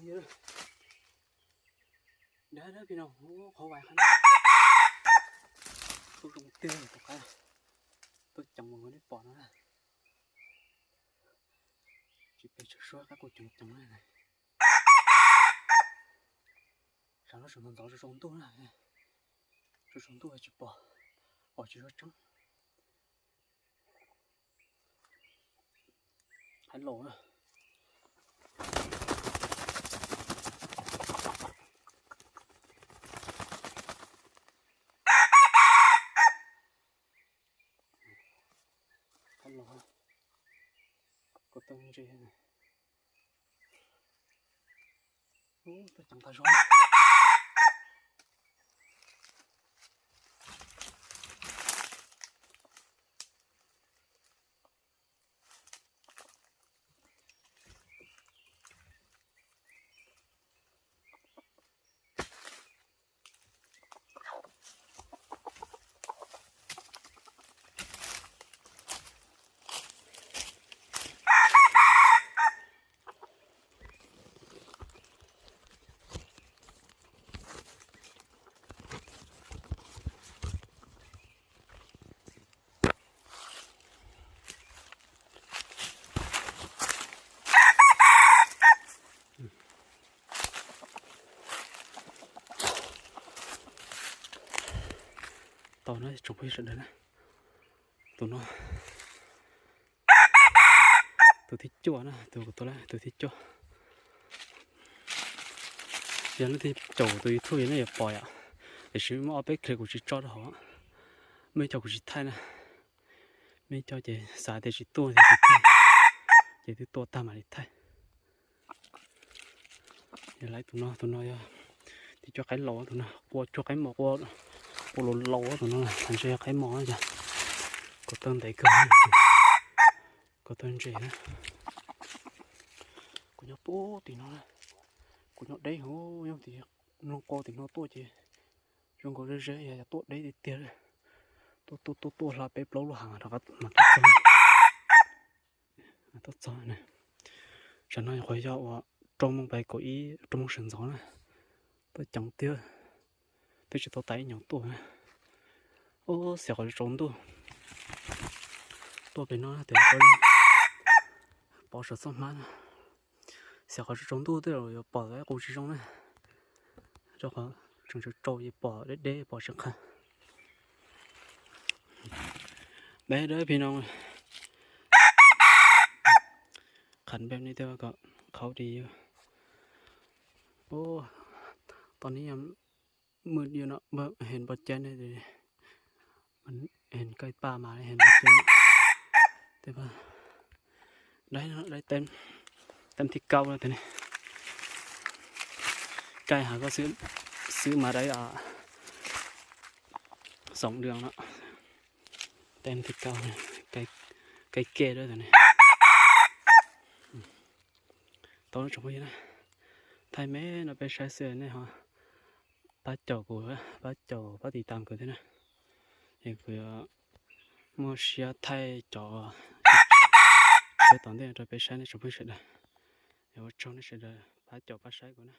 Dab dab phi no, qhov vais qhov, tuaj zoo tiag tom qab, tuaj ceev mus nej pom no na. Tsis pes tsawg suab qab kuj ceev ceev na. Tsam no sawv ntxov ntxov zoo zoo ntuj na, zoo zoo ntuj tsis pom, pom tsis zoo tseeb. Qhaib laus na. Qhaib laus, kuv tau ntse. Ub, tuaj ceev tag zog. Tau na tsoom phooj ywg sawv daws na, tus no, tus thib cuaj na, tus kuv tua lawm tus thib cuaj. Yog leej twg caum tus YouTube no nej yuav pom yom, tiam sis muaj ob peb clip kuv tsis tso rau hauv, muaj ib co kuv tsis thaij na, muaj ib co ces xav tias tsis tuaj ces tsis thaij, ces twb tua tag mam li thaij. Yog lawv tus no, tus no yog thib cuaj qaib laus, tus no qua cuag qaib mos, qua laus laus, tus no ntshe yog qaib mos no. Kuv taw ntev kawg, kuv taw ntse na. Kuv nyob puag tim no na, kuv nyob deb hauv, nyob tim, mloog qua tim no tuaj ces zoo nkaus ze ze, yog tuaj deb tiag tiag. Tuaj tuaj tuaj tuaj hla peb plaub lub hav rov qab mas tuaj txog. Tuaj txog na. Tsam no nyuam qhuav yog uas rau moos pais kaum ib, rau moos sawv ntxov na. Tuaj ceev tiag, twb tsis tau tas ib nyuag tuaj na. Ub, xiam qhov tsaus ntuj tuaj pem no tes pov saum txoj hmab na. Xiam qhov tsaus ntuj twb yuav pom tau ib qus tsis zoo na, rau qhov tseem tsaus tsaus ces pom deb deb pom tsis qha. Dab dab phi no, qhov npe ne tias kom khaub di. Ub, tau ne yog mws yuav no, heev npaum cas ne, heev kaij paj mas heev npaum cas. Dab, dab teeb, teeb thib kaub no tes ne. Kaij has koj xwb mas dab xoom dua no. Teeb thib kaub, kaij ke dab tes ne. Tau tsoom phooj ywg na, thaij me no peb saib xwb nej ho pab caum kuv, pab caum pab tiv tam kuv thiab na. Es kuv yuav muaj siab thaij cov tshiab tom ntej rau peb saib nej tsoom phooj ywg sawv daws. Es ua tsaug nej sawv daws pab caum pab saib kuv na.